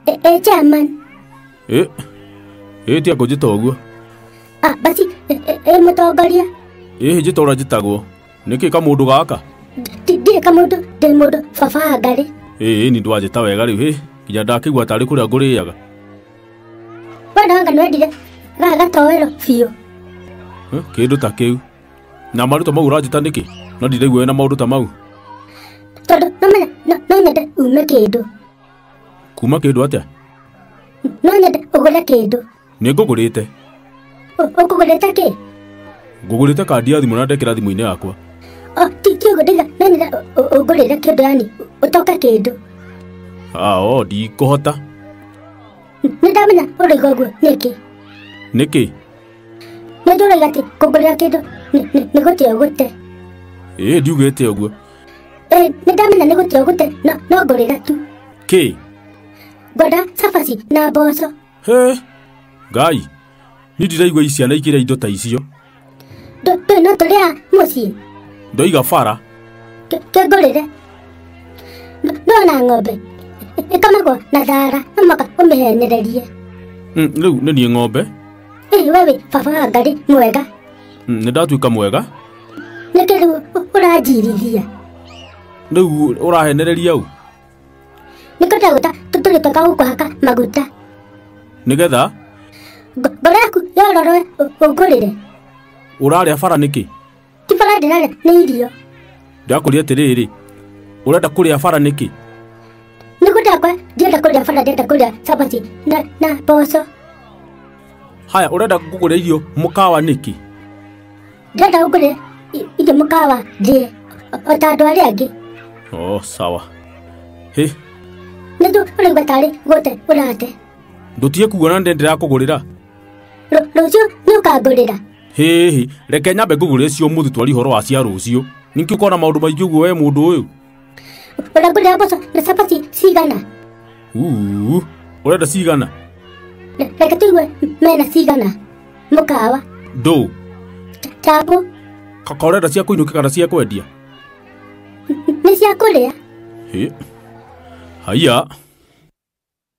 Ĩ chairman. Ĩ ĩ tia kũnjĩta ũguo. Ah, basi ĩ mũtongoria. Ĩhĩ njĩta ũrĩa njĩtagwo. Nĩkĩ kamũndũ gaka? Ndirĩ kamũndũ, ndĩ mũndũ baba wa Ngarĩ. Ĩĩ ni ndwanjĩta wega rĩu hĩ nginya ndakĩigua tarĩ kũrĩa ngũrĩaga. We no anga nĩwendire gaka gatoero biũ. Kĩndũ ta kĩu. Na marĩtwa mau ũranjĩta nĩkĩ? No ndiraigua wĩna maũndũ ta mau. Tondũ no menya no nyende ume kĩndũ. Kuma kĩndũ atĩa? No nyende ũgũre kĩndũ. Nĩ ngũgũrĩte. Ũkũgũrĩte kĩ? Ngũgũrĩte kandi ya thimũ na ndekĩra thimũ-inĩ yakwa. O ti ũguo ndauga no nyende ũngũrĩre kĩndũ yani ũtoke kĩndũ. Ah, o ndikũhota. Nĩ ndamenya ũroiga ũguo nĩkĩ? Nĩkĩ? Nĩ njũĩ ũroiga atĩ kũngũrĩra kĩndũ nĩ gũte ũgũte. Ĩĩ ndiugĩte ũguo. Ĩ nĩ ndamenya nĩ gũte ũgũte no ngũrĩra tu. Kĩ? Ngwenda cabaci na mboco. He Ngai, niĩ ndiraigua ciana ikĩrĩa indo ta icio. Ndũĩ no tũrĩaga mũciĩ? Ndoiga bara. Kĩngũrĩre. Nĩwona ng'ombe ĩkamagwo na thara no mũhaka ũmĩhenererie. Rĩu nĩ niĩ ng'ombe? Ĩ we wĩ baba wa Ngarĩ mwega. Nĩ ndatuĩka mwega. Nĩkĩ rĩu ũranjirithia? Rĩu ũrahenereria ũ? Nĩkĩo ndagwĩta tũtũrĩ twega gũkũhaka maguta. Nĩgetha? Ngoro yaku yororoe ũngũrĩre. Ũrarĩa bara nĩkĩ? Ti bara ndĩrarĩa nĩ irio. Ndakũria atĩrĩrĩ, ũrenda kũrĩa bara nĩkĩ? Nĩguo ndakwa ndienda kũrĩa bara, ndĩrenda kũrĩa cabaci na mboco. Haya, ũrenda ngũgũre irio mũkawa nĩkĩ? Ndĩrenda ũngũrĩre irio mũkawa ndĩe o ta andũ arĩa angĩ. Oh, sawa. Hĩ. Nĩnjũĩ ũraigua tarĩ gũte ũrate. Ndũtige kuga na nĩ ndĩrakũgũrĩra. Rũciũ nĩ ũkangũrĩra. Hĩhĩ, reke nyambe ngũgũrĩre cio ũmũthĩ twarie ũhoro wa cia rũciũ. Nĩkĩ ũkoragwo na maũndũ maingĩ ũguo we mũndũ ũyũ? Ũrangũrĩra mboco na cabaci cigana? Uu, ũrenda cigana? Reke tũigue mena cigana mũkawa. Ndũ? Chapo. Kaka ũrenda cia kũinũkia kana cia kwendia? Nĩ cia kũrĩa. Hĩ. Haiya.